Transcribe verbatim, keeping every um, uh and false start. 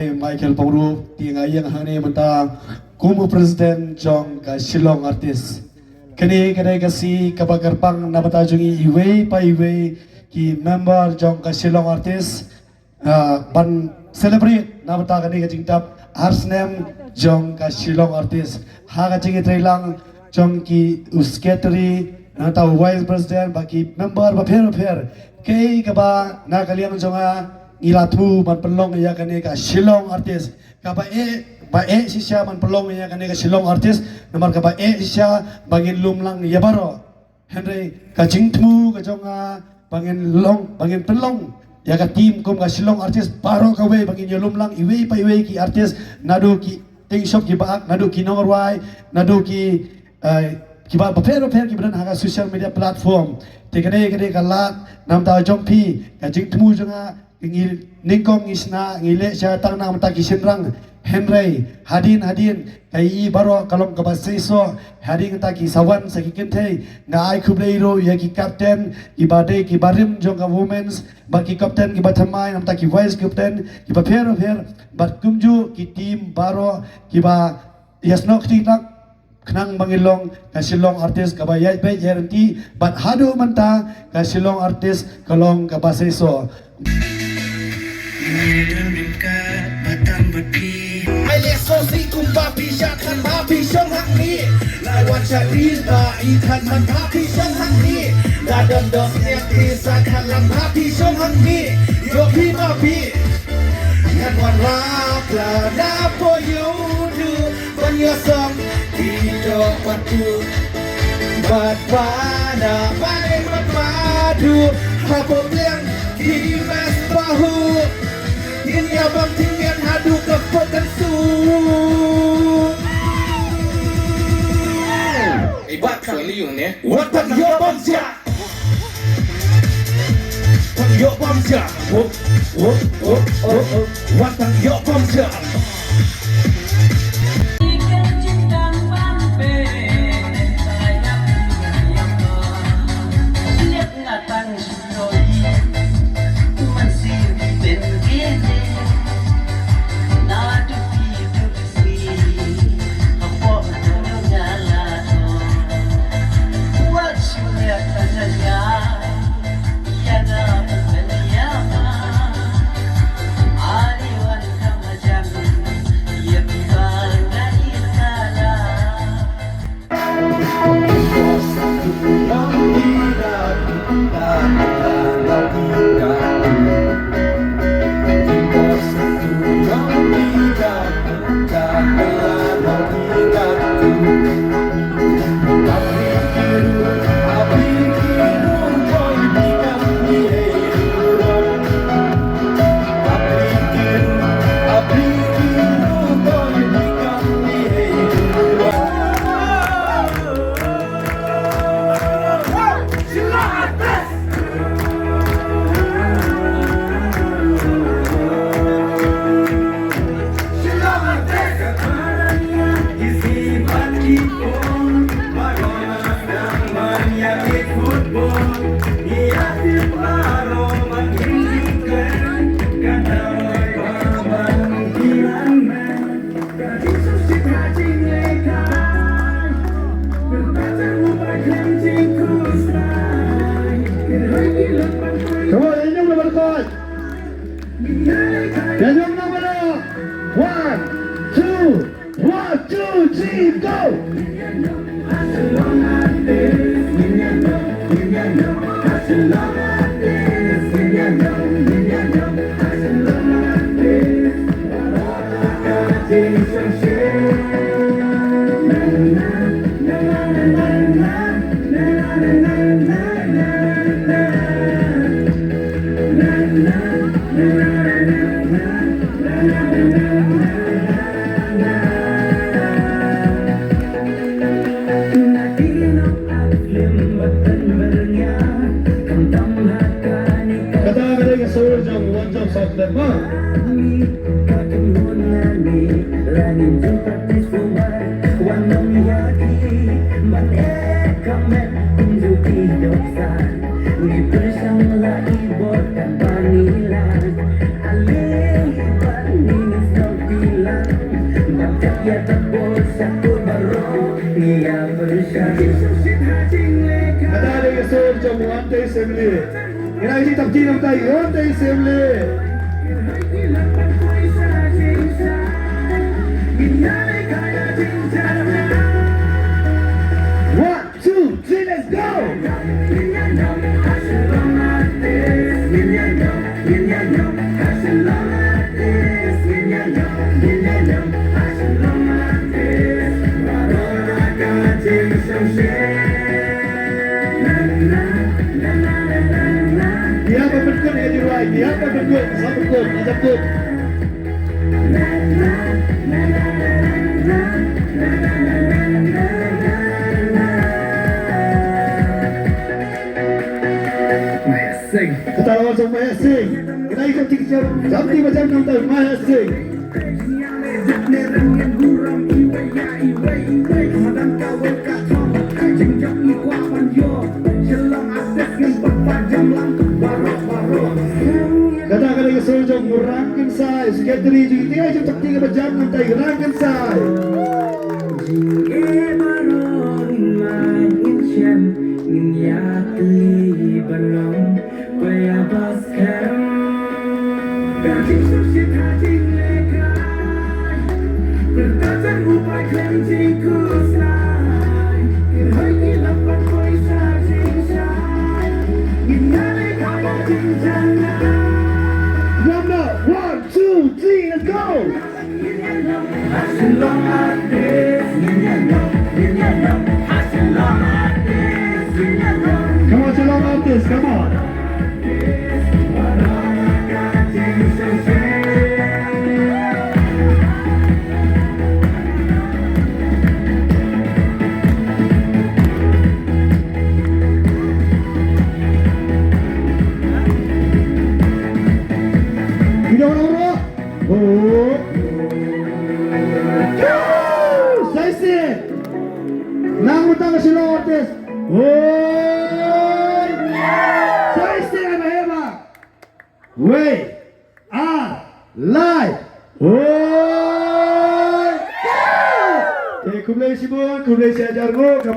Michael Pongrup, te nga ïeng hangne mynta kum u president jong ka Shillong Artist. Kane ka dei ka sngi kaba kyrpang na bynta jong ngi iwei pa iwei ki member jong ka Shillong Artist, ah, ban celebrate na bynta kane ka jingtap ar snem jong ka Shillong Artist. Ha ka jingïatreilang jong ki u secretary, nangta u vice president, bad ki member bapher bapher. Kaei kaba na ka liang jong nga ngi la thmu ban pynlong ïa kane ka Shillong Artist. Kaba eh, ba eh shisha ban pynlong ïa kane ka Shillong Artist, namar kaba eh shisha ba ngin lum lang ïa baroh. Hynrei ka jingthmu ka jong nga ba ngin long, ba ngin pynlong ïa ka team kum ka Shillong Artist baroh kawei, ba ngin ïalum lang iwei pa iwei ki artist, naduh ki tieng shop kiba ak, naduh ki nongrwai, naduh ki, eh, kiba bapher bapher kiba don ha ka social media platform. Te kane, kane ka lad namar jong phi, ka jingthmu jong nga, ngi nyngkong ngi shna, ngi leh sha tang namar ki shynrang. Hynrei hadien hadien ka ïohi baroh ka long kaba seisoh. Hadien kata ki sa wan sa ki kynthei. Nga ai khublei ruh ïa ki captain, kiba dei kiba rim jong ka women's, bad ki captain kiba thymmai, nangta ki vice captain kiba pher bapher, bad kumjuh ki team baroh kiba ïasnoh kti nak khnang ba ngin long ka Shillong Artist kaba ïaid beit ïaid ryntih, bad haduh mynta ka Shillong Artist ka long kaba seisoh. Ai leh sngewsih kumba phi shah khan ba phi shong hangne. Lai wan shah ri ba i khan man ba phi shong hangne. Da don dong sniang phi sa khan lang ba phi shong hangne. Ïoh phi ma phi. Ngan wanrah pla na poi ïoh du ban ïasong ki jong patu. Bad ba na ba ne bad ba du ha pop liang ki mes bahu. Ngin ïa bam ting ngin haduh ka pok kan su. Ai bad ka liu ne. Wat ban ïoh bam sia. Tang ïoh bam ja. Wop, wop, wop, wop, wop. Wat tang ïoh bam ja. Come on, you know what I'm talking. Daniel Namara. One, two, one, two, three, go. Kata ka dei ka sur jong One Job Sound Band ma. Kata dei ka sur jong Wantei Syiemlieh. Ngi la ïa tap kti nangta ïa Wantei Syiemlieh. One, two, three, let's go! Ïa ba pynkut ïa Jurwai, ïa ba pynkut, sa pynkut, sa pynkut. Sing. Kata lawan song Mahek Sing. Kata ïa ka tik jam, jam ti ba jam nang tai Mahek Sing. Kata ka dei ka sur jong u Rangkynsai, secretary jong ïa ka jong takti kaba jam nang tai Rangkynsai. Number one, two, three, let's go! Come on, Shillong artist, come on. Video na bro. Oh. Sa shisien. Nang utang ka Shillong artist. Oi. Sa shisien ai ba heh ba. Wei. Ar. Lai. Oi. Te khublei shibun, khublei shihajar nguh, ka